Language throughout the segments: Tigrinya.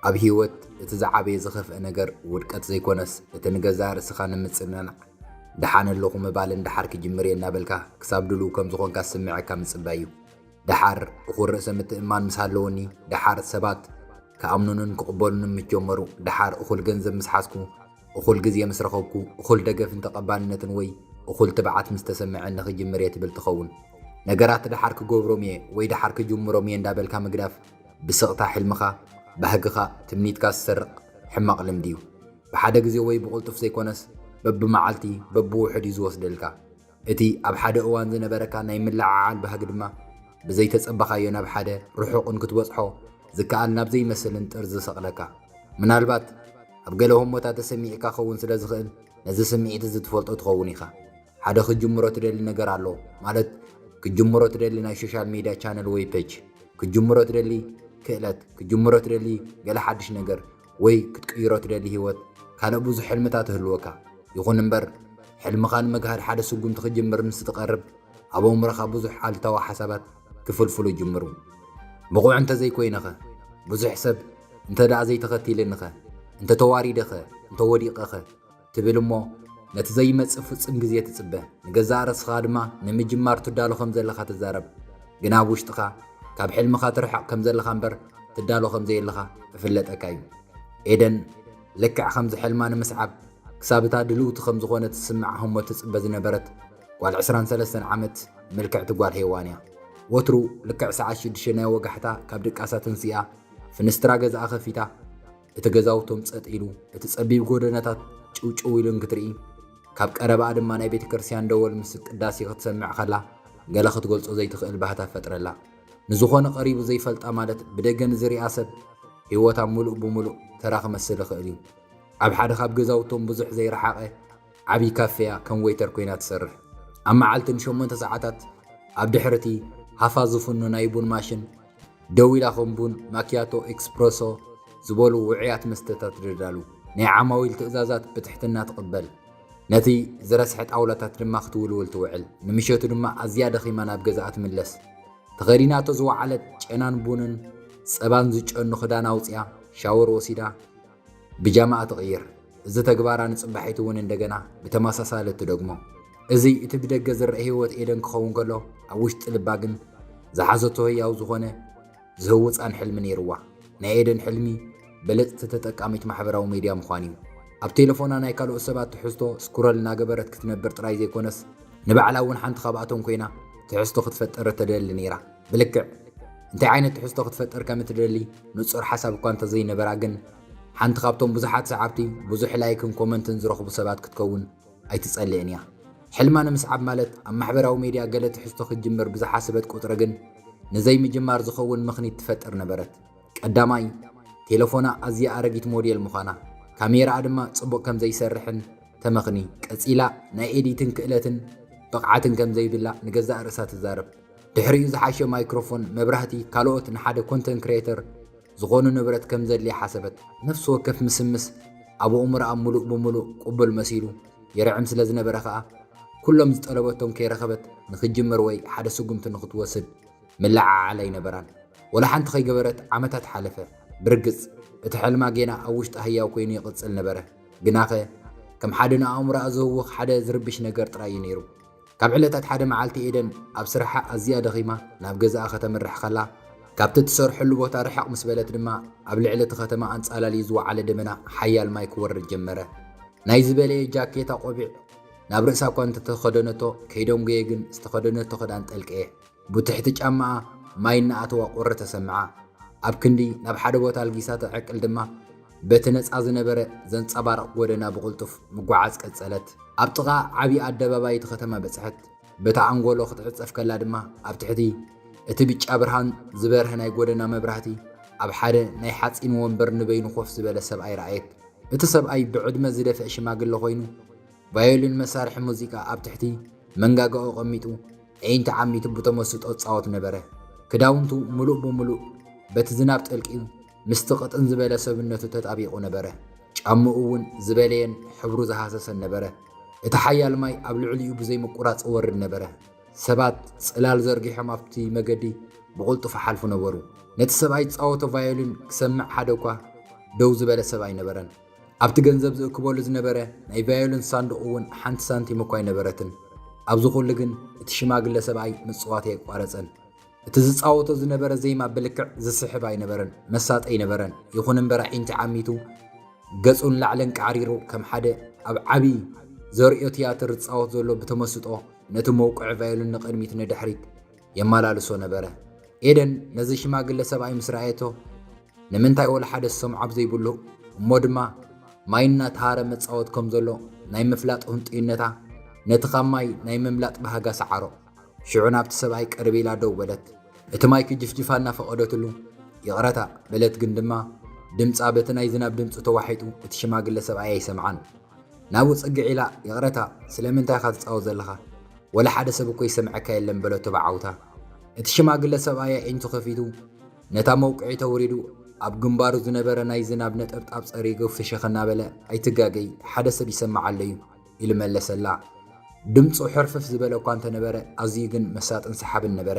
ኣብ ህይወት እቲ ዝዓበየ ዝኸፍአ ነገር ውድቀት ዘይኮነስ፣ እቲ ንገዛእ ርእስኻ ንምጽንናዕ ደሓን ኣለኹ ምባልን ደሓር ክጅምር እየ እናበልካ ክሳብ ድሉው ከም ዝኾንካ ዝስምዐካ ምጽባይ እዩ። ደሓር እኹል ርእሰ ምትእምማን ምስ ሃለወኒ፣ ደሓር ሰባት ክኣምኑንን ክቕበሉንን ምስ ጀመሩ፣ ደሓር እኹል ገንዘብ ምስ ሓዝኩ፣ እኹል ግዜ ምስ ረኸብኩ፣ እኹል ደገፍን ተቐባልነትን ወይ እኹል ትብዓት ምስ ተሰምዐኒ ክጅምር እየ ትብል ትኸውን። ነገራት ደሓር ክገብሮም እየ ወይ ደሓር ክጅምሮም እየ እንዳበልካ ምግዳፍ፣ ብስቕታ ሕልምኻ፣ ባህግኻ፣ ትምኒትካ ዝሰርቕ ሕማቕ ልምዲ እዩ። ብሓደ ግዜ ወይ ብቕልጡፍ ዘይኮነስ፣ በብመዓልቲ፣ በብውሑድ እዩ ዝወስደልካ። እቲ ኣብ ሓደ እዋን ዝነበረካ ናይ ምልዕዓል ባህጊ ድማ፣ ብዘይተጸበኻዮ ናብ ሓደ ርሑቕን ክትበጽሖ ዝከኣል ናብ ዘይመስልን ጥርዚ ዝሰቕለካ። ምናልባት ኣብ ገለ ህሞታት ተሰሚዕካ ክኸውን ስለ ዝኽእል፣ ነዚ ስምዒት እዚ ትፈልጦ ትኸውን ኢኻ። ሓደ ክትጅምሮ ትደሊ ነገር ኣሎ፣ ማለት ክትጅምሮ ትደሊ ናይ ሶሻል ሚድያ ቻነል ወይ ፔጅ፣ ክትጅምሮ ትደሊ ክእለት፣ ክትጅምሮ ትደሊ ገለ ሓድሽ ነገር፣ ወይ ክትቅይሮ ትደሊ ህይወት። ካልእ ብዙሕ ሕልምታት ይህልወካ። ይኹን እምበር፣ ሕልምኻ ንምግሃድ ሓደ ስጉምቲ ክትጅምር ምስ ትቐርብ፣ ኣብ ኣእምሮኻ ብዙሕ ኣሉታዊ ሓሳባት ክፍልፍሉ ይጅምሩ። ብቑዕ እንተዘይኮይነኸ? ብዙሕ ሰብ እንተ ደኣ ዘይተኸቲልንኸ? እንተ ተዋሪደኸ? እንተ ወዲቐኸ? ትብል እሞ፣ ነቲ ዘይመጽእ ፍጹም ግዜ ትጽበ። ንገዛእ ርእስኻ ድማ ንምጅማር ትዳሎ ከም ዘለኻ ትዛረብ። ግና ኣብ ውሽጥኻ ካብ ሕልምኻ ትርሕቕ ከም ዘለኻ እምበር ትዳሎ ከም ዘየለኻ እፍለጠካ እዩ። ኤደን ልክዕ ከምዚ ሕልማ ንምስዓብ ክሳብ እታ ድልውቲ ከም ዝኾነት ትስምዓ ህሞት ትጽበ ዝነበረት ጓል ዕስራን ሰለስተን ዓመት ምልክዕቲ ጓል ሄዋን እያ። ወትሩ ልክዕ ሰዓት ሽዱሽተ ናይ ወጋሕታ ካብ ድቃሳ ተንሲኣ ፍንስትራ ገዛኣ ከፊታ እቲ ገዛውቶም ጸጥ ኢሉ፣ እቲ ጸቢብ ጎደናታት ጭውጭው ኢሉ እንክትርኢ፣ ካብ ቀረባኣ ድማ ናይ ቤተ ክርስቲያን ደወል ምስ ቅዳሴ ክትሰምዕ ከላ፣ ገለ ክትገልጾ ዘይትኽእል ባህታ ፈጥረላ። ንዝኾነ ቀሪቡ ዘይፈልጣ ማለት ብደገ ንዝሪኣ ሰብ ህይወታ ምሉእ ብምሉእ ተራ ክመስል ይኽእል እዩ። ኣብ ሓደ ካብ ገዛውቶም ብዙሕ ዘይረሓቐ ዓቢ ካፌያ ከም ዌይተር ኮይና ትሰርሕ። ኣብ መዓልቲ ንሸሞንተ ሰዓታት ኣብ ድሕርቲ ሃፋ ዝፍኑ ናይ ቡን ማሽን ደው ኢላ ከም ቡን፣ ማኪያቶ፣ ኤክስፕረሶ ዝበሉ ውዑያት መስተታት ትደዳሉ። ናይ ዓማዊል ትእዛዛት ብትሕትና ትቕበል። ነቲ ዝረስሐ ጣውላታት ድማ ክትውልውል ትውዕል። ንምሸቱ ድማ ኣዝያ ደኺማ ናብ ገዛኣ ትምለስ። ተኸዲናቶ ዝወዓለት ጨናን ቡንን ጸባን ዝጨኑ ክዳን ኣውጺኣ፣ ሻወር ወሲዳ፣ ብጃማኣ ትቕይር። እዚ ተግባራ ንጽባሒቱ እውን እንደገና ብተመሳሳሊ ትደግሞ። እዚ እቲ ብደገ ዝረአ ህይወት ኤደን ክኸውን ከሎ፣ ኣብ ውሽጢ ልባ ግን ዝሓዘቶ ህያው ዝኾነ ዝህውጻን ሕልሚ ነይርዋ። ናይ ኤደን ሕልሚ በለጽቲ ተጠቃሚት ማሕበራዊ ሜድያ ምዃን እዩ። ኣብ ቴሌፎና ናይ ካልኦት ሰባት ትሕዝቶ ስክሮል እናገበረት ክትነብር ጥራይ ዘይኮነስ፣ ንባዕላ እውን ሓንቲ ካብኣቶም ኮይና ትሕዝቶ ክትፈጥር እተደሊ ነይራ። ብልክዕ እንታይ ዓይነት ትሕዝቶ ክትፈጥር ከም እትደሊ ንጹር ሓሳብ እኳ እንተዘይነበራ፣ ግን ሓንቲ ካብቶም ብዙሓት ሰዓብቲ፣ ብዙሕ ላይክን ኮመንትን ዝረኽቡ ሰባት ክትከውን ኣይትጸልእን እያ። ሕልማ ንምስዓብ ማለት ኣብ ማሕበራዊ ሜድያ ገለ ትሕዝቶ ክትጅምር ብዝሓሰበት ቁጽሪ ግን ንዘይምጅማር ዝኸውን ምኽኒት ትፈጥር ነበረት። ቀዳማይ፣ ቴሌፎና ኣዝያ ኣረጊት ሞዴል ምዃና፣ ካሜራኣ ድማ ጽቡቕ ከም ዘይሰርሕን ተመኽኒ። ቀጺላ፣ ናይ ኤዲቲንግ ክእለትን ብቕዓትን ከም ዘይብላ ንገዛእ ርእሳ ትዛረብ። ድሕሪኡ ዝሓሸ ማይክሮፎን፣ መብራህቲ፣ ካልኦት ንሓደ ኮንተንት ክሪኤተር ዝኾኑ ንብረት ከም ዘድልያ ሓሰበት። ነፍሲ ወከፍ ምስምስ ኣብ ኣእምሮኣ ምሉእ ብምሉእ ቅቡል መሲሉ ይርዕም ስለ ዝነበረ ከኣ፣ ኩሎም ዝጠለበቶም ከይረኸበት ንኽትጅምር ወይ ሓደ ስጉምቲ ንኽትወስድ ምልዕዓል ኣይነበራን። ወላ ሓንቲ ከይገበረት ዓመታት ሓለፈ። ብርግጽ፣ እቲ ሕልማ ጌና ኣብ ውሽጣ ህያው ኮይኑ ይቕጽል ነበረ። ግናኸ፣ ከም ሓደ ንኣእምሮኣ ዝህውኽ ሓደ ዝርብሽ ነገር ጥራይ እዩ ነይሩ። ካብ ዕለታት ሓደ መዓልቲ ኤደን ኣብ ስርሓ ኣዝያ ደኺማ ናብ ገዛኣ ከተምርሕ ከላ፣ ካብቲ ትሰርሐሉ ቦታ ርሕቕ ምስ በለት ድማ ኣብ ልዕሊ እቲ ከተማ ኣንጻላልዩ ዝወዓለ ደመና ሓያል ማይ ክወርድ ጀመረ። ናይ ዝበለየ ጃኬታ ቆቢዕ ናብ ርእሳ እኳ እንተተኸደነቶ ከይደንጎየ ግን ዝተኸደነቶ ክዳን ጠልቀየ። ብትሕቲ ጫማኣ ማይ እናኣተዋ ቁሪ ተሰምዓ። ኣብ ክንዲ ናብ ሓደ ቦታ ኣልጊሳ ተዕቅል ድማ፣ በቲ ነጻ ዝነበረ ዘንጸባርቕ ጎደና ብቕልጡፍ ምጓዓዝ ቀጸለት። ኣብ ጥቓ ዓቢ ኣደባባይ እቲ ከተማ በጽሐት። በታ ኣንጎሎ ክትዕጸፍ ከላ ድማ፣ ኣብ ትሕቲ እቲ ብጫ ብርሃን ዝበርህ ናይ ጎደና መብራህቲ፣ ኣብ ሓደ ናይ ሓጺን ወንበር ንበይኑ ኮፍ ዝበለ ሰብኣይ ረኣየት። እቲ ሰብኣይ ብዕድመ ዝደፍአ ሽማግለ ኮይኑ፣ ቫዮሊን መሳርሒ ሙዚቃ ኣብ ትሕቲ መንጋጋኡ ኣቐሚጡ፣ ኣዒንቲ ዓሚቱ ብተመስጦ ይጻወት ነበረ። ክዳውንቱ ምሉእ ብምሉእ በቲ ዝናብ ጠልቂዩ፣ ምስቲ ቅጥን ዝበለ ሰብነቱ ተጣቢቑ ነበረ። ጫምኡ እውን ዝበለየን ሕብሩ ዝሃሰሰን ነበረ። እቲ ሓያል ማይ ኣብ ልዕሊኡ ብዘይ ምቁራጽ ይወርድ ነበረ። ሰባት ጽላል ዘርጊሖም ኣብቲ መገዲ ብቕልጡፍ ይሓልፉ ነበሩ። ነቲ ሰብኣይ ዝጻወቶ ቫዮሊን ክሰምዕ ሓደ እኳ ደው ዝበለ ሰብ ኣይነበረን። ኣብቲ ገንዘብ ዝእክበሉ ዝነበረ ናይ ቫዮሊን ሳንዱቕ እውን ሓንቲ ሳንቲም እኳ ኣይነበረትን። ኣብዚ ኩሉ ግን እቲ ሽማግለ ሰብኣይ ምጽዋት ኣየቋረጸን። እቲ ዝጻወቶ ዝነበረ ዜማ ብልክዕ ዝስሕብ ኣይነበረን፣ መሳጢ ኣይነበረን። ይኹን እምበር ኣዒንቲ ዓሚቱ ገጹ ንላዕሊ ኣንቃዕሪሩ ከም ሓደ ኣብ ዓቢ ዘርእዮ ትያትር ዝጻወት ዘሎ ብተመስጦ ነቲ መውቅዒ ቫዮሊን ንቕድሚት ንድሕሪት የመላልሶ ነበረ። ኤደን ነዚ ሽማግለ ሰብኣይ ምስ ረኣየቶ ንምንታይ ወላ ሓደ ዝሰምዖ ኣብ ዘይብሉ እሞ ድማ ማይ እናተሃረ መጻወት ከም ዘሎ ናይ ምፍላጥ ህንጡይነታ ነቲ ካብ ማይ ናይ ምምላጥ ባህጋ ሰዓሮ። ሽዑ ናብቲ ሰብኣይ ቅርብ ኢላ ደው በለት። እቲ ማይ ክጅፍጅፋ እናፈቐደትሉ ይቕረታ በለት፣ ግን ድማ ድምጻ በቲ ናይ ዝናብ ድምጺ ተዋሒጡ እቲ ሽማግለ ሰብኣይ ኣይሰምዓን። ናብኡ ጽግዕ ኢላ ይቕረታ ስለምንታይ ኢኻ ትጻወት ዘለኻ? ወላ ሓደ ሰብ እኮ ይሰምዐካ የለን በለቶ ብዓውታ። እቲ ሽማግለ ሰብኣይ ኣዒንቱ ከፊቱ ነታ መውቅዒት ኣውሪዱ ኣብ ግንባሩ ዝነበረ ናይ ዝናብ ነጠብጣብ ጸሪጉ ፍሽኽ እናበለ ኣይትጋገይ፣ ሓደ ሰብ ይሰምዓለዩ ኢሉ መለሰላ። ድምፁ ሕርፍፍ ዝበለ እኳ እንተነበረ ኣዝዩ ግን መሳጥን ሰሓብን ነበረ።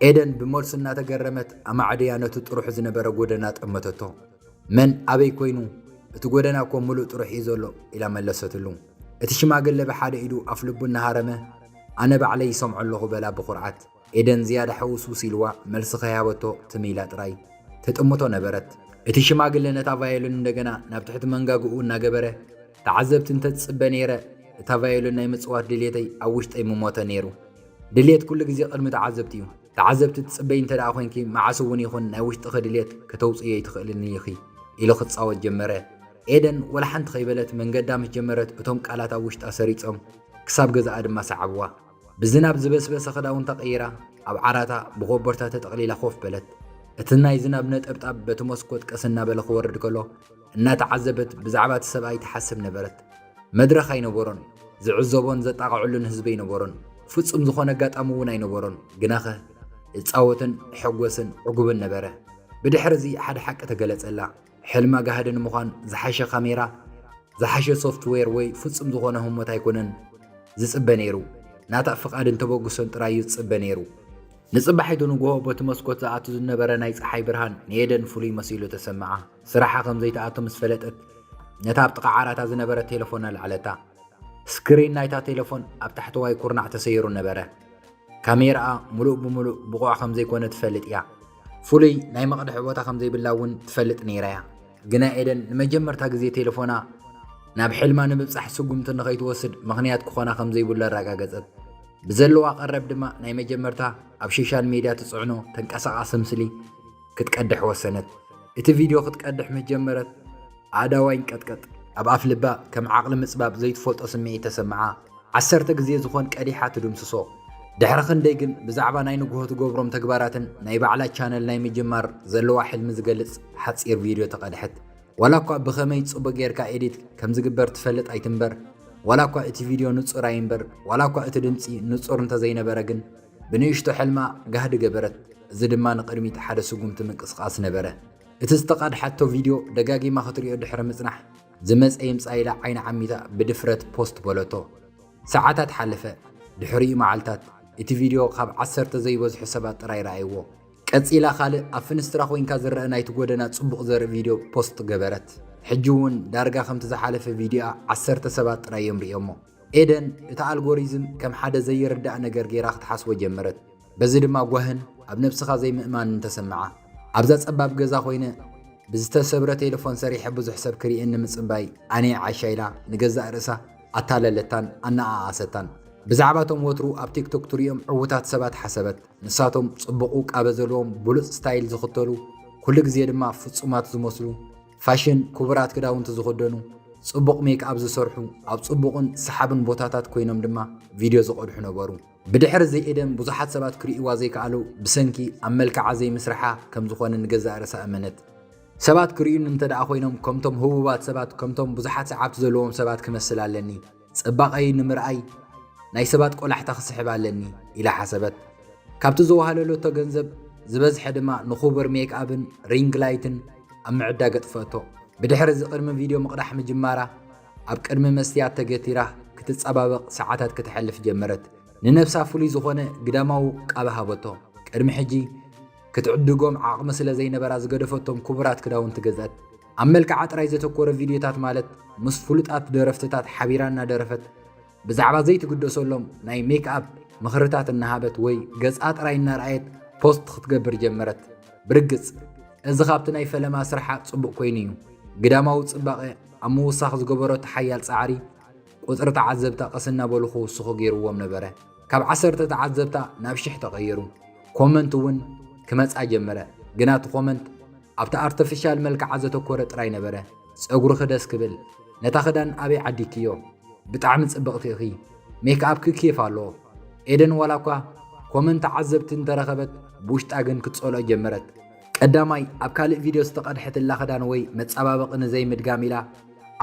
ኤደን ብመልሱ እናተገረመት ኣማዕድያ ነቲ ጥሩሑ ዝነበረ ጎደና ጠመተቶ። መን ኣበይ ኮይኑ? እቲ ጎደና እኮ ምሉእ ጥሩሕ እዩ ዘሎ ኢላ መለሰትሉ። እቲ ሽማግለ ብሓደ ኢዱ ኣፍ ልቡ እናሃረመ ኣነ ባዕለይ ይሰምዖ ኣለኹ በላ ብኹርዓት። ኤደን ዝያዳ ሕውስውስ ኢልዋ መልሲ ከይሃበቶ ትም ኢላ ጥራይ ትጥምቶ ነበረት። እቲ ሽማግለ ነታ ቫዮሊን እንደገና ናብ ትሕቲ መንጋግኡ እናገበረ ተዓዘብቲ እንተትጽበ ነይረ እታ ቫዮሊን ናይ ምጽዋት ድሌተይ ኣብ ውሽጠይ ምሞተ ነይሩ። ድሌት ኩሉ ግዜ ቅድሚ ተዓዘብቲ እዩ። ተዓዘብቲ ትጽበይ እንተ ደኣ ኮይንኪ መዓስ እውን ይኹን ናይ ውሽጥኺ ድሌት ከተውጽእዮ ኣይትኽእልን ኢኺ ኢሉ ክጻወት ጀመረ። ኤደን ወላ ሓንቲ ከይበለት መንገዳ ምስ ጀመረት እቶም ቃላት ኣብ ውሽጣ ሰሪጾም ክሳብ ገዛኣ ድማ ሰዓብዋ። ብዝናብ ዝበስበሰ ክዳውንታ ቀይራ ኣብ ዓራታ ብኮቦርታ ተጠቕሊላ ኮፍ በለት። እቲ ናይ ዝናብ ነጠብጣብ በቲ መስኮት ቀስ እናበለ ክወርድ ከሎ እናተዓዘበት ብዛዕባ እቲ ሰብኣይ ትሓስብ ነበረት። መድረኽ ኣይነበሮን፣ ዝዕዘቦን ዘጣቕዐሉን ህዝቢ ኣይነበሮን። ፍጹም ዝኾነ ኣጋጣሚ እውን ኣይነበሮን። ግናኸ እጻወትን ሕጎስን ዕጉብን ነበረ። ብድሕሪ እዚ ሓደ ሓቂ ተገለጸላ። ሕልማ ጋህዲ ንምዃን ዝሓሸ ካሜራ፣ ዝሓሸ ሶፍትዌር ወይ ፍጹም ዝኾነ ህሞት ኣይኮነን ዝጽበ ነይሩ። ናታ ፍቓድን ተበግሶን ጥራይ እዩ ዝጽበ ነይሩ። ንጽባሒቱ ንግሆ በቲ መስኮት ዝኣቱ ዝነበረ ናይ ጸሓይ ብርሃን ንኤደን ፍሉይ መሲሉ ተሰምዓ። ስራሓ ከም ዘይትኣቱ ምስ ፈለጠት ነታ ኣብ ጥቓ ዓራታ ዝነበረት ቴሌፎን ኣልዓለታ። ስክሪን ናይታ ቴሌፎን ኣብ ታሕተዋይ ኩርናዕ ተሰይሩ ነበረ። ካሜራኣ ምሉእ ብምሉእ ብቑዕ ከም ዘይኮነ ትፈልጥ እያ። ፍሉይ ናይ መቕድሒ ቦታ ከም ዘይብላ እውን ትፈልጥ ነይራ እያ። ግና ኤደን ንመጀመርታ ግዜ ቴሌፎና ናብ ሕልማ ንምብጻሕ ስጉምቲ ንኸይትወስድ ምኽንያት ክኾና ከም ዘይብሉ ኣረጋገጸት። ብዘለዋ ቀረብ ድማ ናይ መጀመርታ ኣብ ሶሻል ሜድያ ትጽዕኖ ተንቀሳቓሲ ምስሊ ክትቀድሕ ወሰነት። እቲ ቪድዮ ክትቀድሕ ምስ ጀመረት ኣእዳዋ ይንቀጥቀጥ። ኣብ ኣፍ ልባ ከም ዓቕሊ ምጽባብ ዘይትፈልጦ ስምዒት ተሰምዓ። ዓሰርተ ግዜ ዝኾን ቀዲሓ ትድምስሶ። ድሕሪ ክንደይ ግን ብዛዕባ ናይ ንግሆ ትገብሮም ተግባራትን ናይ ባዕላ ቻነል ናይ ምጅማር ዘለዋ ሕልሚ ዝገልጽ ሓጺር ቪድዮ ተቐድሐት። ዋላ እኳ ብኸመይ ጽቡቕ ጌርካ ኤዲት ከም ዝግበር ትፈልጥ ኣይትንበር፣ ዋላ እኳ እቲ ቪድዮ ንጹር ኣይንበር፣ ዋላ እኳ እቲ ድምጺ ንጹር እንተዘይነበረ ግን ብንእሽቶ ሕልማ ጋህዲ ገበረት። እዚ ድማ ንቕድሚት ሓደ ስጉምቲ ምንቅስቓስ ነበረ። እቲ ዝተቐድሓቶ ቪድዮ ደጋጊማ ክትሪኦ ድሕሪ ምጽናሕ ዝመጸ ይምጻ ኢላ ዓይኒ ዓሚታ ብድፍረት ፖስት በለቶ። ሰዓታት ሓለፈ። ድሕሪኡ መዓልታት እቲ ቪድዮ ካብ ዓሰርተ ዘይበዝሑ ሰባት ጥራይ ረኣይዎ። ቀጺላ ካልእ ኣብ ፍንስትራ ኮይንካ ዝረአ ናይቲ ጎደና ጽቡቕ ዘርኢ ቪድዮ ፖስት ገበረት። ሕጂ እውን ዳርጋ ከምቲ ዝሓለፈ ቪድዮኣ ዓሰርተ ሰባት ጥራይ እዮም ርእዮሞ። ኤደን እቲ ኣልጎሪዝም ከም ሓደ ዘይርዳእ ነገር ገይራ ክትሓስቦ ጀመረት። በዚ ድማ ጓህን ኣብ ነብስኻ ዘይምእማንን ተሰምዓ። ኣብዛ ጸባብ ገዛ ኮይነ ብዝተሰብረ ቴሌፎን ሰሪሐ ብዙሕ ሰብ ክርእየኒ ምጽባይ ኣነ ዓሻ ኢላ ንገዛእ ርእሳ ኣታለለታን ኣነኣኣሰታን። ብዛዕባ እቶም ወትሩ ኣብ ቲክቶክ ትርእዮም ዕዉታት ሰባት ሓሰበት። ንሳቶም ጽቡቕ ውቃበ ዘለዎም ብሉጽ ስታይል ዝኽተሉ፣ ኩሉ ግዜ ድማ ፍጹማት ዝመስሉ፣ ፋሽን ክቡራት ክዳውንቲ ዝኽደኑ፣ ጽቡቕ ሜክኣፕ ዝሰርሑ፣ ኣብ ጽቡቕን ሰሓብን ቦታታት ኮይኖም ድማ ቪድዮ ዝቐድሑ ነበሩ። ብድሕሪ እዚ ኤደን ብዙሓት ሰባት ክርእይዋ ዘይከኣሉ ብሰንኪ ኣብ መልክዓ ዘይምስርሓ ከም ዝኾነ ንገዛእ ርእሳ ኣመነት። ሰባት ክርእዩኒ እንተ ደኣ ኮይኖም ከምቶም ህቡባት ሰባት፣ ከምቶም ብዙሓት ሰዓብቲ ዘለዎም ሰባት ክመስል ኣለኒ። ጽባቐይ ንምርኣይ ናይ ሰባት ቆላሕታ ክስሕብ ኣለኒ ኢላ ሓሰበት። ካብቲ ዝወሃለለቶ ገንዘብ ዝበዝሐ ድማ ንኹቡር ሜክኣፕን ሪንግ ላይትን ኣብ ምዕዳግ ኣጥፈኣቶ። ብድሕሪ እዚ ቅድሚ ቪድዮ ምቕዳሕ ምጅማራ ኣብ ቅድሚ መስትያት ተገቲራ ክትጸባበቕ ሰዓታት ክተሕልፍ ጀመረት። ንነብሳ ፍሉይ ዝኾነ ግዳማዊ ቃባ ሃበቶ። ቅድሚ ሕጂ ክትዕድጎም ዓቕሚ ስለ ዘይነበራ ዝገደፈቶም ክቡራት ክዳውንቲ ገዝኣት። ኣብ መልክዓ ጥራይ ዘተኮረ ቪድዮታት ማለት ምስ ፍሉጣት ደረፍትታት ሓቢራ እናደረፈት ብዛዕባ ዘይትግደሰሎም ናይ ሜክኣፕ ምኽርታት እናሃበት ወይ ገጻ ጥራይ እናረኣየት ፖስት ክትገብር ጀመረት። ብርግጽ እዚ ካብቲ ናይ ፈለማ ስርሓ ጽቡቕ ኮይኑ እዩ። ግዳማዊ ጽባቐ ኣብ ምውሳኽ ዝገበረቶ ሓያል ጻዕሪ ቁጽሪ ተዓዘብታ ቀስ እናበሉ ክውስኹ ገይርዎም ነበረ። ካብ ዓሰርተ ተዓዘብታ ናብ ሽሕ ተቐይሩ። ኮመንት እውን ክመጻ ጀመረ። ግና እቲ ኮመንት ኣብቲ ኣርተፊሻል መልክዓ ዘተኮረ ጥራይ ነበረ። ጸጉርኺ ደስ ክብል፣ ነታ ክዳን ኣበይ ዓዲክዮ? ብጣዕሚ ጽብቕቲ ኢኺ። ሜክኣፕኪ ኬፍ ኣለዎ። ኤደን ዋላ እኳ ኮመንት ተዓዘብቲ እንተረኸበት ብውሽጣ ግን ክትጸልኦ ጀመረት። ቀዳማይ ኣብ ካልእ ቪድዮ ዝተቐድሐትላ ክዳን ወይ መጸባበቒ ንዘይምድጋም ኢላ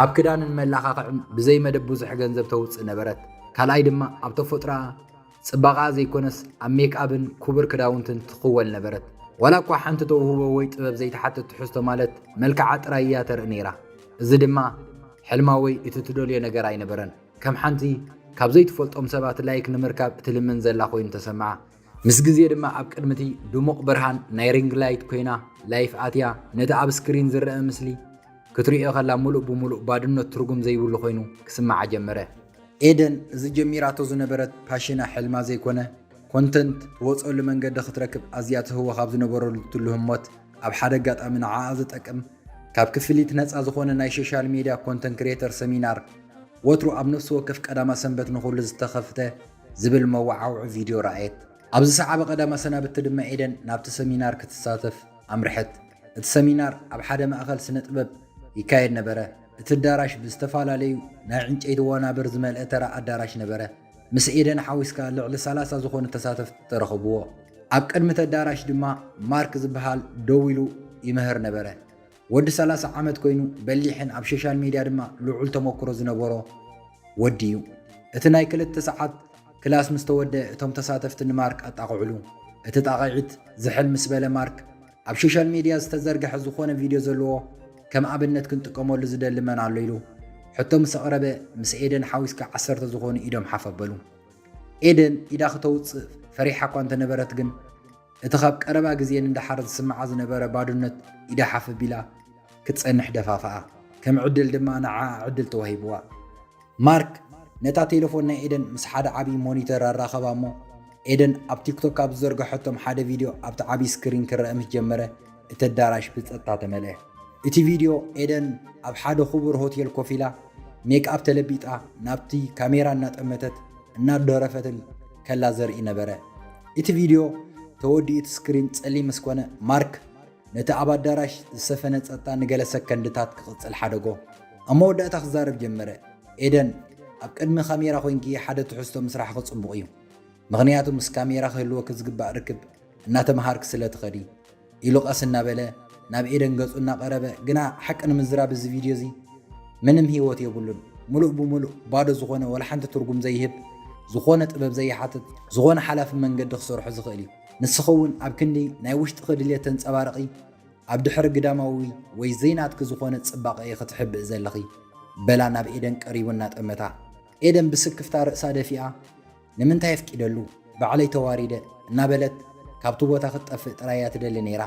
ኣብ ክዳንን መላኻኽዕን ብዘይ መደብ ብዙሕ ገንዘብ ተውጽእ ነበረት። ካልኣይ ድማ ኣብ ተፈጥሮኣ ጽባቐኣ ዘይኮነስ ኣብ ሜክኣብን ክቡር ክዳውንትን ትኽወል ነበረት። ዋላ እኳ ሓንቲ ተውህቦ ወይ ጥበብ ዘይተሓትት ትሕዝቶ ማለት መልክዓ ጥራይ እያ ተርኢ ነይራ። እዚ ድማ ሕልማ ወይ እቲ ትደልዮ ነገር ኣይነበረን። ከም ሓንቲ ካብ ዘይትፈልጦም ሰባት ላይክ ንምርካብ እትልምን ዘላ ኮይኑ ተሰምዓ። ምስ ግዜ ድማ ኣብ ቅድሚ እቲ ድሙቕ ብርሃን ናይ ሪንግ ላይት ኮይና ላይፍ ኣትያ ነቲ ኣብ ስክሪን ዝረአ ምስሊ ክትርእዮ ከላ ምሉእ ብምሉእ ባድነት ትርጉም ዘይብሉ ኮይኑ ክስምዓ ጀመረ። ኤደን እዚ ጀሚራቶ ዝነበረት ፓሽና ሕልማ ዘይኮነ ኮንተንት ትወፀሉ መንገዲ ክትረክብ ኣዝያ ትህወ ካብ ዝነበረሉ ትልህሞት ኣብ ሓደ ኣጋጣሚ ንዓኣ ዝጠቅም ካብ ክፍሊት ነፃ ዝኾነ ናይ ሶሻል ሚድያ ኮንተንት ክሪኤተር ሰሚናር ወትሩ ኣብ ነፍሲ ወከፍ ቀዳማ ሰንበት ንኹሉ ዝተኸፍተ ዝብል መወዓውዒ ቪድዮ ረኣየት። ኣብ ዝሰዓበ ቀዳማ ሰናብቲ ድማ ኤደን ናብቲ ሰሚናር ክትሳተፍ ኣምርሐት። እቲ ሰሚናር ኣብ ሓደ ማእኸል ስነ ጥበብ ይካየድ ነበረ። እቲ ኣዳራሽ ብዝተፈላለዩ ናይ ዕንጨይቲ ወናብር ዝመልአ ተራ ኣዳራሽ ነበረ። ምስ ኤደን ሓዊስካ ልዕሊ ሰላሳ ዝኾኑ ተሳተፍቲ ተረኽብዎ። ኣብ ቅድሚ እቲ ኣዳራሽ ድማ ማርክ ዝበሃል ደው ኢሉ ይምህር ነበረ። ወዲ ሰላሳ ዓመት ኮይኑ በሊሕን ኣብ ሶሻል ሚድያ ድማ ልዑል ተመክሮ ዝነበሮ ወዲ እዩ። እቲ ናይ ክልተ ሰዓት ክላስ ምስ ተወደአ እቶም ተሳተፍቲ ንማርክ ኣጣቕዕሉ። እቲ ጣቕዒት ዝሕል ምስ በለ ማርክ ኣብ ሶሻል ሚድያ ዝተዘርግሐ ዝኾነ ቪድዮ ዘለዎ ከም ኣብነት ክንጥቀመሉ ዝደሊ መን ኣሎ ኢሉ ሕቶ ምስ ኣቕረበ ምስ ኤደን ሓዊስካ ዓሰርተ ዝኾኑ ኢዶም ሓፍ ኣበሉ። ኤደን ኢዳ ክተውፅእ ፈሪሓ እኳ እንተነበረት ግን እቲ ካብ ቀረባ ግዜ ንደሓር ዝስምዓ ዝነበረ ባዶነት ኢዳ ሓፍ ኣቢላ ክትፀንሕ ደፋፍኣ። ከም ዕድል ድማ ንዓኣ ዕድል ተዋሂብዋ። ማርክ ነታ ቴሌፎን ናይ ኤደን ምስ ሓደ ዓብዪ ሞኒተር ኣራኸባ እሞ ኤደን ኣብ ቲክቶክ ካብ ዝዘርገሐቶም ሓደ ቪድዮ ኣብቲ ዓብዪ ስክሪን ክረአ ምስ ጀመረ እቲ ኣዳራሽ ብጸጥታ ተመልአ። እቲ ቪድዮ ኤደን ኣብ ሓደ ክቡር ሆቴል ኮፍ ኢላ ሜክኣፕ ተለቢጣ ናብቲ ካሜራ እናጠመተት እናደረፈትን ከላ ዘርኢ ነበረ። እቲ ቪድዮ ተወዲኡ እቲ ስክሪን ጸሊም ምስ ኮነ ማርክ ነቲ ኣብ ኣዳራሽ ዝሰፈነ ጸጥታ ንገለ ሰከንድታት ክቕጽል ሓደጎ። ኣብ መወዳእታ ክዛረብ ጀመረ። ኤደን፣ ኣብ ቅድሚ ካሜራ ኮይንኪ ሓደ ትሕዝቶ ምስራሕኺ ጽቡቕ እዩ። ምኽንያቱ ምስ ካሜራ ክህልወኪ ዝግባእ ርክብ እናተምሃርኪ ስለ ትኸዲ ኢሉ ቀስ እናበለ ናብ ኤደን ገጹ እናቐረበ፣ ግና ሓቂ ንምዝራብ እዚ ቪድዮ እዚ ምንም ህይወት የብሉን። ምሉእ ብምሉእ ባዶ ዝኾነ ወላ ሓንቲ ትርጉም ዘይህብ፣ ዝኾነ ጥበብ ዘይሓትት፣ ዝኾነ ሓላፊ መንገዲ ክሰርሖ ዝኽእል እዩ። ንስኺ እውን ኣብ ክንዲ ናይ ውሽጥኺ ድልየት ተንጸባርቒ፣ ኣብ ድሕሪ ግዳማዊ ወይ ዘይናትኪ ዝኾነ ጽባቐ ኢኺ ትሕብኢ ዘለኺ፣ በላ ናብ ኤደን ቀሪቡ እናጠመታ። ኤደን ብስክፍታ ርእሳ ደፊኣ፣ ንምንታይ ኣፍቂደሉ? ባዕለይ ተዋሪደ እናበለት ካብቲ ቦታ ክትጠፍእ ጥራይ እያ ትደሊ ነይራ።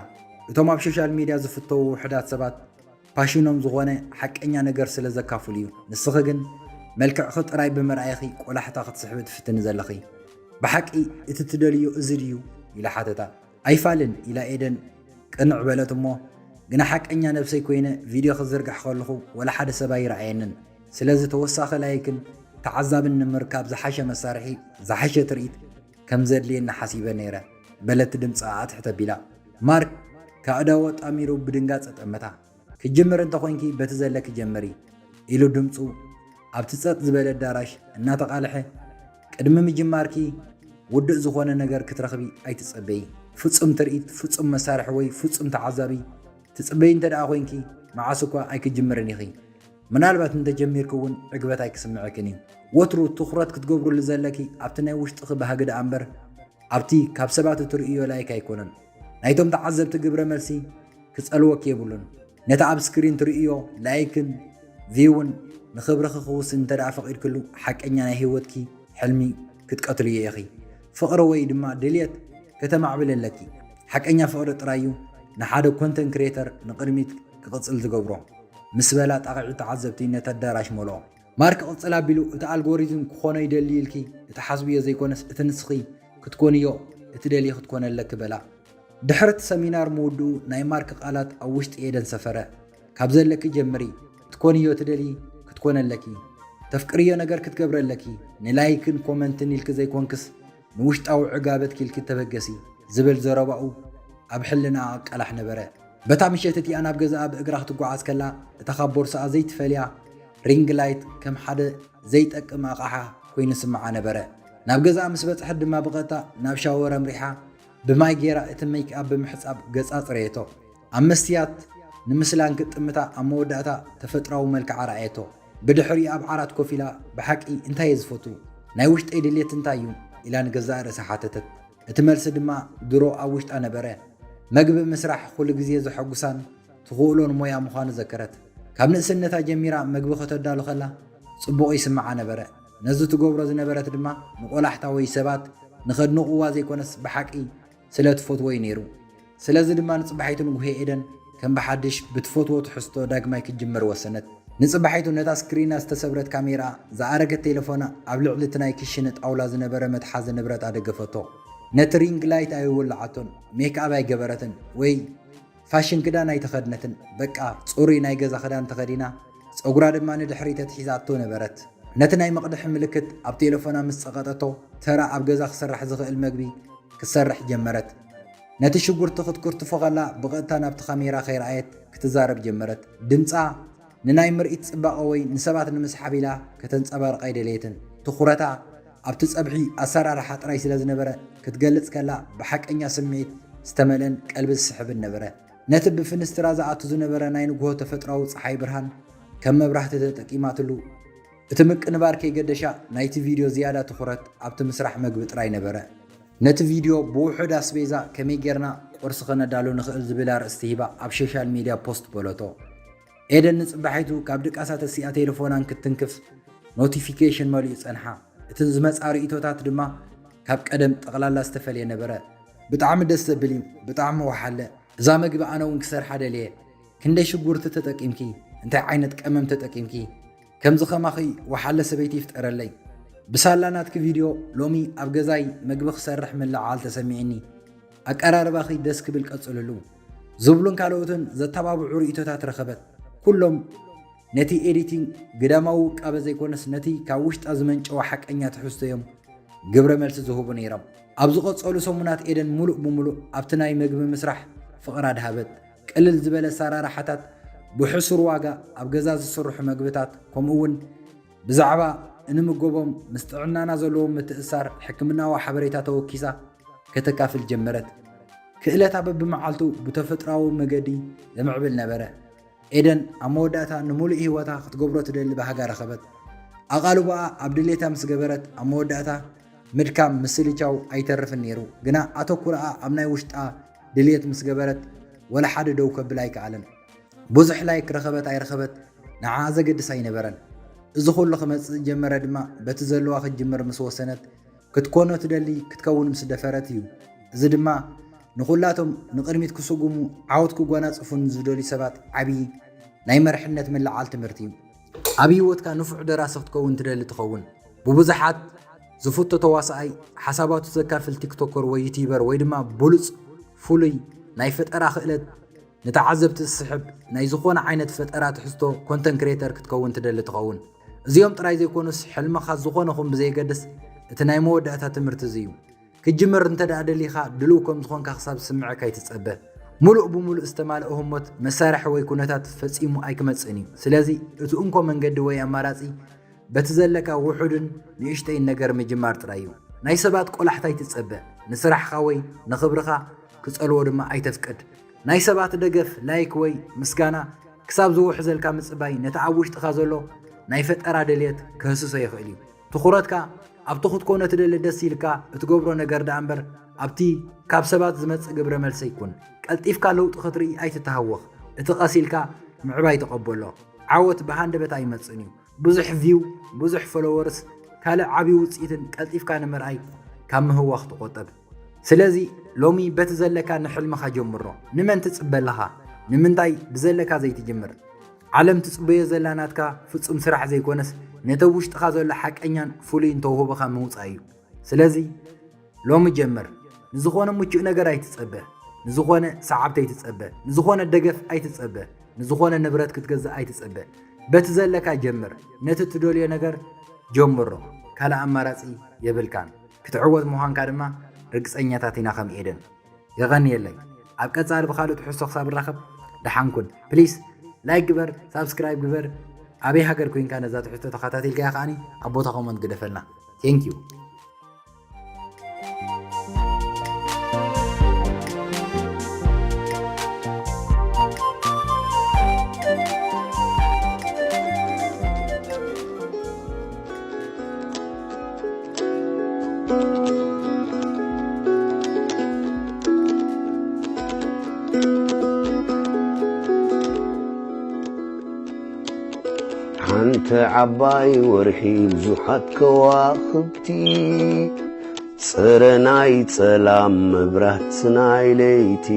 እቶም ኣብ ሶሻል ሚድያ ዝፍተዉ ውሑዳት ሰባት ፓሽኖም ዝኾነ ሓቀኛ ነገር ስለ ዘካፍሉ እዩ። ንስኺ ግን መልክዕኺ ጥራይ ብምርኣይኺ ቆላሕታ ክትስሕቢ ትፍትኒ ዘለኺ። ብሓቂ እቲ ትደልዮ እዚ ድዩ? ኢላ ሓተታ። ኣይፋልን ኢላ ኤደን ቅንዕ በለት እሞ፣ ግና ሓቀኛ ነብሰይ ኮይነ ቪድዮ ክዝርግሕ ከለኹ ወላ ሓደ ሰብ ኣይረኣየንን። ስለዚ ተወሳኺ ላይክን ተዓዛብን ንምርካብ ዝሓሸ መሳርሒ፣ ዝሓሸ ትርኢት ከም ዘድልየኒ ሓሲበ ነይረ በለት ድምጻ ኣትሕት ኣቢላ። ማርክ ከኣእዳዉ ኣጣሚሩ ብድንጋጸ ጠመታ። ክጅምር እንተኾይንኪ በቲ ዘለኪ ጀምሪ ኢሉ ድምጹ ኣብቲ ጸጥ ዝበለ ኣዳራሽ እናተቓልሐ፣ ቅድሚ ምጅማርኪ ውዱእ ዝኾነ ነገር ክትረኽቢ ኣይትጸበዪ። ፍጹም ትርኢት፣ ፍጹም መሳርሒ ወይ ፍጹም ተዓዛቢ ትጽበዪ እንተ ደኣ ኮይንኪ፣ መዓስ እኳ ኣይክጅምርን ኢኺ። ምናልባት እንተጀሚርኪ እውን ዕግበት ኣይክስምዐክን እዩ። ወትሩ ትኹረት ክትገብርሉ ዘለኪ ኣብቲ ናይ ውሽጥኺ ባህጊ ደኣ እምበር ኣብቲ ካብ ሰባት እትርእዮ ላይክ ኣይኮነን። ናይቶም ተዓዘብቲ ግብረ መልሲ ክጸልወኪ የብሉን። ነቲ ኣብ ስክሪን ትርእዮ ላይክን ቪውን ንኽብርኺ ክውስን እንተ ደኣ ፈቒድክሉ፣ ሓቀኛ ናይ ህይወትኪ ሕልሚ ክትቀትልዮ ኢኺ። ፍቕሪ ወይ ድማ ድልየት ከተማዕብል ኣለኪ። ሓቀኛ ፍቕሪ ጥራይ እዩ ንሓደ ኮንተንት ክሬተር ንቕድሚት ክቕጽል ዝገብሮ። ምስ በላ ጣቕዒት ተዓዘብቲ ነቲ ኣዳራሽ መልኦ። ማርክ ቅጽል ኣቢሉ፣ እቲ ኣልጎሪዝም ክኾኖ ይደሊ ኢልኪ እትሓስብዮ ዘይኮነስ፣ እቲ ንስኺ ክትኮንዮ እትደልዮ ክትኮነ ኣለኪ በላ። ድሕሪ እቲ ሰሚናር ምውድኡ ናይ ማርክ ቃላት ኣብ ውሽጢ ኤደን ሰፈረ። ካብ ዘለኪ ጀምሪ፣ ክትኮንዮ ትደሊ ክትኮነ ኣለኪ። ተፍቅርዮ ነገር ክትገብሪ ኣለኪ። ንላይክን ኮመንትን ኢልኪ ዘይኮንክስ፣ ንውሽጣዊ ዕጋበትኪ ኢልኪ ተበገሲ ዝብል ዘረባኡ ኣብ ሕልናኣ ኣቃላሕ ነበረ። በታ ምሸት እቲኣ ናብ ገዛኣ ብእግራ ክትጓዓዝ ከላ፣ እታ ካብ ቦርሳኣ ዘይትፈልያ ሪንግ ላይት ከም ሓደ ዘይጠቅም ኣቕሓ ኮይኑ ስምዓ ነበረ። ናብ ገዛኣ ምስ በጽሐት ድማ ብቐጥታ ናብ ሻወር ኣምሪሓ ብማይ ገይራ እቲ ሜክኣፕ ብምሕጻብ ገጻ ጽረየቶ። ኣብ መስትያት ንምስላን ክትጥምታ ኣብ መወዳእታ ተፈጥራዊ መልክዓ ረኣየቶ። ብድሕሪኡ ኣብ ዓራት ኮፍ ኢላ፣ "ብሓቂ እንታይ እየ ዝፈቱ? ናይ ውሽጠይ ድሌት እንታይ እዩ?" ኢላ ንገዛእ ርእሳ ሓተተት። እቲ መልሲ ድማ ድሮ ኣብ ውሽጣ ነበረ። መግቢ ምስራሕ ኩሉ ግዜ ዘሐጉሳን ትኽእሎን ሞያ ምዃኑ ዘከረት። ካብ ንእስነታ ጀሚራ መግቢ ከተዳሉ ከላ ጽቡቕ ይስምዓ ነበረ። ነዚ ትገብሮ ዝነበረት ድማ ንቆላሕታ ወይ ሰባት ንኸድንቕዋ ዘይኮነስ ብሓቂ ስለ ትፈትዎ እዩ ነይሩ። ስለዚ ድማ ንጽባሒቱ ንጉሄ ኤደን ከም ብሓድሽ ብትፈትዎ ትሕዝቶ ዳግማይ ክትጅምር ወሰነት። ንጽባሒቱ ነታ ስክሪና ዝተሰብረት ካሜራ ዝኣረገት ቴሌፎና ኣብ ልዕሊ እቲ ናይ ክሽነ ጣውላ ዝነበረ መትሓዚ ንብረት ኣደገፈቶ። ነቲ ሪንግ ላይት ኣይወልዓቶን፣ ሜክኣፕ ኣይገበረትን ወይ ፋሽን ክዳን ኣይተኸድነትን። በቃ ጽሩይ ናይ ገዛ ክዳን ተኸዲና፣ ጸጉራ ድማ ንድሕሪት ኣትሒዛቶ ነበረት። ነቲ ናይ መቕድሒ ምልክት ኣብ ቴሌፎና ምስ ጸቐጠቶ፣ ተራ ኣብ ገዛ ክስራሕ ዝኽእል መግቢ ክትሰርሕ ጀመረት። ነቲ ሽጉርቲ ክትኩርትፎ ከላ ብቐጥታ ናብቲ ካሜራ ከይረኣየት ክትዛረብ ጀመረት። ድምጻ ንናይ ምርኢት ጽባቐ ወይ ንሰባት ንምስሓብ ኢላ ከተንጸባርቕ ኣይደለየትን። ትኹረታ ኣብቲ ጸብሒ ኣሰራርሓ ጥራይ ስለ ዝነበረ፣ ክትገልጽ ከላ ብሓቀኛ ስምዒት ዝተመልአን ቀልቢ ዝስሕብን ነበረ። ነቲ ብፍንስትራ ዝኣቱ ዝነበረ ናይ ንግሆ ተፈጥሮኣዊ ጸሓይ ብርሃን ከም መብራህቲ ተጠቂማትሉ፣ እቲ ምቅንባር ከይገደሻ ናይቲ ቪድዮ ዝያዳ ትኹረት ኣብቲ ምስራሕ መግቢ ጥራይ ነበረ። ነቲ ቪድዮ ብውሑድ ኣስቤዛ ከመይ ጌርና ቁርሲ ከነዳሉ ንኽእል ዝብል ኣርእስቲ ሂባ ኣብ ሶሻል ሚድያ ፖስት በለቶ። ኤደን ንጽባሒቱ ካብ ድቃሳ ተሲኣ ቴሌፎናን ክትትንክፍ ኖቲፊኬሽን መሊኡ ጸንሓ። እቲ ዝመጻ ርእይቶታት ድማ ካብ ቀደም ጠቕላላ ዝተፈልየ ነበረ። "ብጣዕሚ ደስ ዘብል እዩ፣ ብጣዕሚ ወሓለ። እዛ መግቢ ኣነ እውን ክሰርሓ ደልየ። ክንደይ ሽጉርቲ ተጠቂምኪ? እንታይ ዓይነት ቀመም ተጠቂምኪ? ከምዚ ከማኺ ወሓለ ሰበይቲ ይፍጠረለይ። ብሳላ ናትኪ ቪድዮ ሎሚ ኣብ ገዛይ መግቢ ክሰርሕ ምልዕዓል ተሰሚዕኒ። ኣቀራርባኺ ደስ ክብል ቀጽልሉ" ዝብሉን ካልኦትን ዘተባብዑ ርእይቶታት ረኸበት። ኩሎም ነቲ ኤዲቲንግ ግዳማዊ ውቃበ ዘይኮነስ ነቲ ካብ ውሽጣ ዝመንጨወ ሓቀኛ ትሕዝቶ እዮም ግብረ መልሲ ዝህቡ ነይሮም። ኣብ ዝቐጸሉ ሰሙናት ኤደን ምሉእ ብምሉእ ኣብቲ ናይ መግቢ ምስራሕ ፍቕራ ድሃበት። ቅልል ዝበለ ኣሰራርሓታት ብሕሱር ዋጋ ኣብ ገዛ ዝስርሑ መግብታት፣ ከምኡ እውን ብዛዕባ እንምገቦም ምስ ጥዕናና ዘለዎም ምትእስሳር ሕክምናዊ ሓበሬታ ተወኪሳ ከተካፍል ጀመረት። ክእለታ በብመዓልቱ ብተፈጥሮኣዊ መገዲ የምዕብል ነበረ። ኤደን ኣብ መወዳእታ ንምሉእ ህይወታ ክትገብሮ ትደሊ ባህጋ ረኸበት። ኣቓልቦኣ ኣብ ድሌታ ምስ ገበረት፣ ኣብ መወዳእታ ምድካም ምስልቻው ኣይተርፍን ነይሩ። ግና ኣተኩሮኣ ኣብ ናይ ውሽጣ ድሌት ምስ ገበረት፣ ወላ ሓደ ደው ከብል ኣይከኣለን። ብዙሕ ላይክ ረኸበት ኣይረኸበት ንዓኣ ዘገድስ ኣይነበረን። እዚ ኩሉ ክመጽእ ዝጀመረ ድማ በቲ ዘለዋ ክትጅምር ምስ ወሰነት፣ ክትኮኖ ትደሊ ክትከውን ምስ ደፈረት እዩ። እዚ ድማ ንኹላቶም ንቕድሚት ክስጉሙ፣ ዓወት ክጎናጽፉን ዝደልዩ ሰባት ዓቢ ናይ መርሕነት ምልዓል ትምህርቲ እዩ። ኣብ ህይወትካ ንፉዕ ደራሲ ክትከውን ትደሊ ትኸውን። ብብዙሓት ዝፍቶ ተዋሳኣይ፣ ሓሳባቱ ዘካፍል ቲክቶከር ወይ ዩቲዩበር ወይ ድማ ብሉጽ ፍሉይ ናይ ፈጠራ ክእለት ንተዓዘብቲ ዝስሕብ ናይ ዝኾነ ዓይነት ፈጠራ ትሕዝቶ ኮንተንት ክሬተር ክትከውን ትደሊ ትኸውን። እዚኦም ጥራይ ዘይኮኑስ፣ ሕልምኻ ዝኾነ ኹን ብዘየገድስ፣ እቲ ናይ መወዳእታ ትምህርቲ እዚ እዩ። ክትጅምር እንተ ደኣ ደሊኻ፣ ድሉው ከም ዝኾንካ ክሳብ ዝስምዐካ ኣይትጸበ። ምሉእ ብምሉእ ዝተማልአ ህሞት፣ መሳርሒ ወይ ኩነታት ፈጺሙ ኣይክመጽእን እዩ። ስለዚ እቲ እንኮ መንገዲ ወይ ኣማራጺ በቲ ዘለካ ውሑድን ንእሽተይን ነገር ምጅማር ጥራይ እዩ። ናይ ሰባት ቆላሕታ ኣይትጸበ። ንስራሕኻ ወይ ንኽብርኻ ክጸልዎ ድማ ኣይተፍቅድ። ናይ ሰባት ደገፍ፣ ላይክ ወይ ምስጋና ክሳብ ዝውሕዘልካ ምጽባይ ነቲ ኣብ ውሽጥኻ ዘሎ ናይ ፈጠራ ድልየት ክህስሶ ይኽእል እዩ። ትኹረትካ ኣብቲ ክትኮኖ ትደሊ ደስ ኢልካ እትገብሮ ነገር ደኣ እምበር ኣብቲ ካብ ሰባት ዝመጽእ ግብረ መልሲ ኣይኩን። ቀልጢፍካ ለውጢ ክትርኢ ኣይትተሃወኽ። እቲ ቀስ ኢልካ ምዕባይ ተቐበሎ። ዓወት ብሃንደበት ኣይመጽእን እዩ። ብዙሕ ቪው፣ ብዙሕ ፎሎወርስ ካልእ ዓብዪ ውፅኢትን ቀልጢፍካ ንምርኣይ ካብ ምህዋኽ ተቖጠብ። ስለዚ ሎሚ በቲ ዘለካ ንሕልምኻ ጀምሮ። ንመን ትፅበ ኣለኻ? ንምንታይ ብዘለካ ዘይትጅምር? ዓለም ትፅበዮ ዘላ ናትካ ፍፁም ስራሕ ዘይኮነስ ነቲ ኣብ ውሽጥኻ ዘሎ ሓቀኛን ፍሉይን ተውህቦኻ ምውፃእ እዩ። ስለዚ ሎሚ ጀምር። ንዝኾነ ምቹእ ነገር ኣይትጸበ። ንዝኾነ ሰዓብቲ ኣይትጸበ። ንዝኾነ ደገፍ ኣይትጸበ። ንዝኾነ ንብረት ክትገዝእ ኣይትጸበ። በቲ ዘለካ ጀምር። ነቲ ትደልዮ ነገር ጀምሮ። ካልእ ኣማራጺ የብልካን። ክትዕወት ምዃንካ ድማ ርግጸኛታት ኢና ከም ኤደን። የቐንየለይ። ኣብ ቀጻሊ ብኻልእ ትሕዝቶ ክሳብ ንራኸብ ደሓን ኩን። ፕሊስ ላይክ ግበር፣ ሳብስክራይብ ግበር። ኣበይ ሃገር ኮይንካ ነዛ ትሕዝቶ ተኸታቲልካያ ከዓኒ ኣብ ቦታ ኮመንት ግደፈልና። ቴንክ ዩ። ሓንቲ ዓባይ ወርሒ ብዙሓት ከዋኽብቲ፣ ጸረ ናይ ጸላም መብራህቲ ናይ ለይቲ፣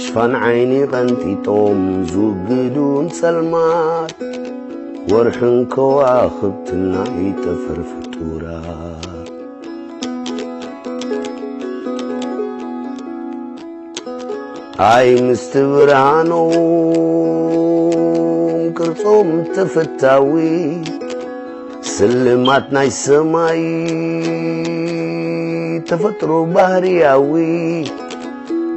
ሽፋን ዓይኒ ቀንጢጦም ዝውግዱ ንጸልማት፣ ወርሕን ከዋኽብትን ናይ ጠፈር ፍጡራት። ኣይ ምስቲ ብርሃኖም ቅርጾም ተፈታዊ፣ ስልማት ናይ ሰማይ ተፈጥሮ ባህርያዊ፣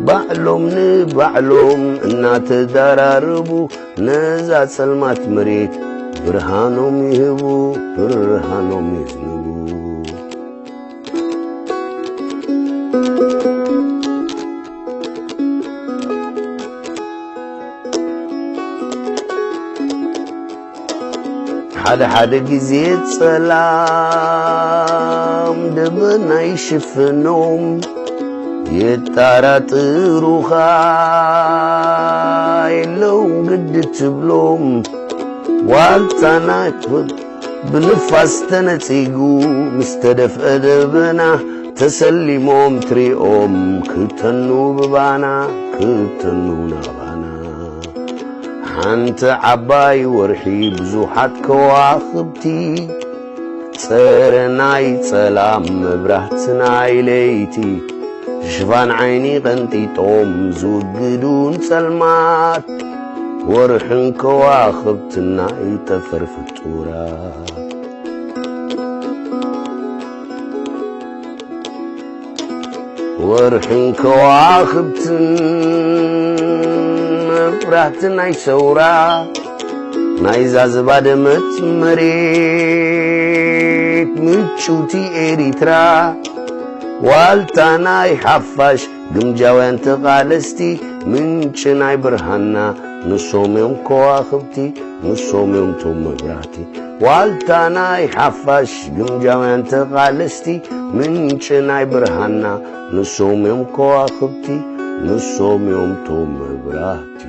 ባዕሎም ንባዕሎም እናተዳራረቡ፣ ነዛ ጸልማት መሬት ብርሃኖም ይህቡ፣ ብርሃኖም የዝንቡ። ሓደ ሓደ ግዜ ጸላም ደበና ይሽፍኖም፣ የጣራጥሩኻ የለውን ግዲ ትብሎም። ዋልታ ናይ ብንፋስ ተነጺጉ ምስ ተደፍአ ደበና፣ ተሰሊሞም ትሪኦም ክተኑ ብባና፣ ክተኑ ናባና። ሓንቲ ዓባይ ወርሒ ብዙሓት ከዋኽብቲ፣ ጸረ ናይ ጸላም መብራህቲ ናይ ለይቲ፣ ሽፋን ዓይኒ ቀንጢጦም ዝውግዱ ንጸልማት፣ ወርሕን ከዋኽብትን ናይ ጠፈር ፍጡራት። ወርሕን ከዋኽብትን መብራህቲ ናይ ሰውራ፣ ናይዛ ዝባደመት መሬት ምጭውቲ ኤሪትራ፣ ዋልታ ናይ ሓፋሽ ግምጃውያን ተቓለስቲ፣ ምንጪ ናይ ብርሃንና ንሶም እዮም ከዋኽብቲ፣ ንሶም እዮም ቶም መብራህቲ። ዋልታ ናይ ሓፋሽ ግምጃውያን ተቓለስቲ፣ ምንጪ ናይ ብርሃንና ንሶም እዮም ከዋኽብቲ፣ ንሶም እዮም ቶም መብራህቲ።